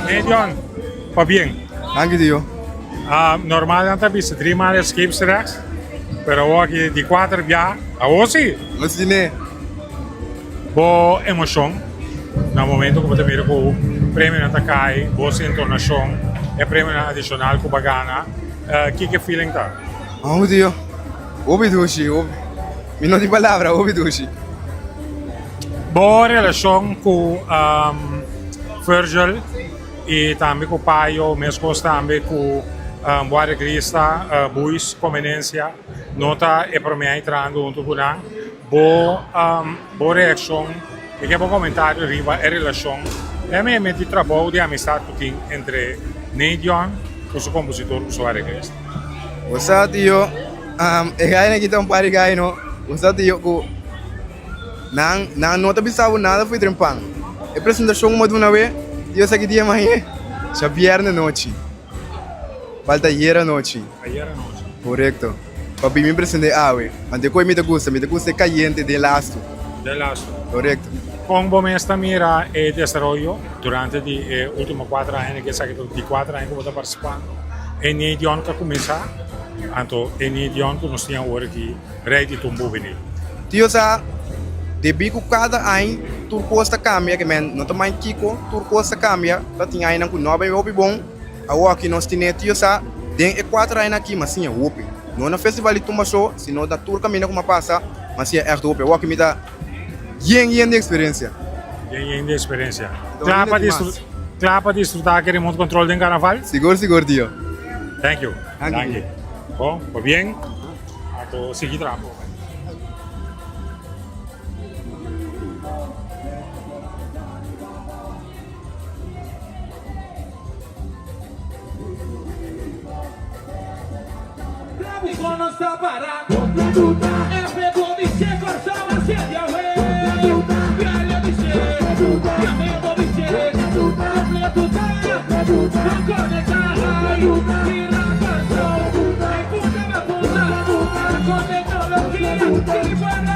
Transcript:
Medion, pabien. Danki tio. Normal nan ta bisa drie maal scheepsrechts, pero awor aki di kuater bia, awor si. Nos tine. Bo emocion na momento ku bo ta mira ku premionan ta kai, bo entonacion, e premionan adicional ku bo a gana, kiko e feeling ta? Amo tio, hopi dushi, hopi, mi no tin palabra, hopi dushi. Bo relashon ku Virgil i tambe ku Payo, meskos tambe ku bo areglista Buis Comenencia, no ta e promé aña trahando huntu ku nan. Bo bo reakshon i ke bo komentario riba e relashon MMT di trabou di amistat ku tin entre Nadion ku su kompositor ku su areglista? Bo sa tio, e gainan aki ta un par di gai no. Bo sa tio ku nan nan no ta bisa bo nada for e pan. E presentashon ku bo a duna awe, tio sa ki dia mañe? Djabièrnè nochi. Falta ayer anochi. Ayer anochi. Korekto. Pa bin mi presente awe. Anto e koe mi ta gusta. Mi ta gusta e kayente den lastu. Den lastu. Korekto. Kon bo mes ta mira e desaroyo durante di e ultimo kuater aña ku esaki ta di kuater aña ku bo ta partisipando? E Nedion ku a kuminsá, anto e Nedion ku nos tin awor aki rei di tumbu bini. Tio sa, debí ku kada aña tur kos ta kambia, ke men no ta mai kiko, tur kos ta kambia, ta tin añanan ku no a bai hopi bon. Awor aki nos tine tio sa den e kuater aña aki m'a siña hopi. No na festival di tumba so, sino na tur kaminda ku m'a pasa m'a siña ègt hopi. Awor aki mi ta yen yen di eksperensia. Yen yen di eksperensia. Kla pa kla pa disfrutá ki remote control den karnaval? Sigur sigur tio. Thank you. Danki. Bon, pabien. Anto sigui traha.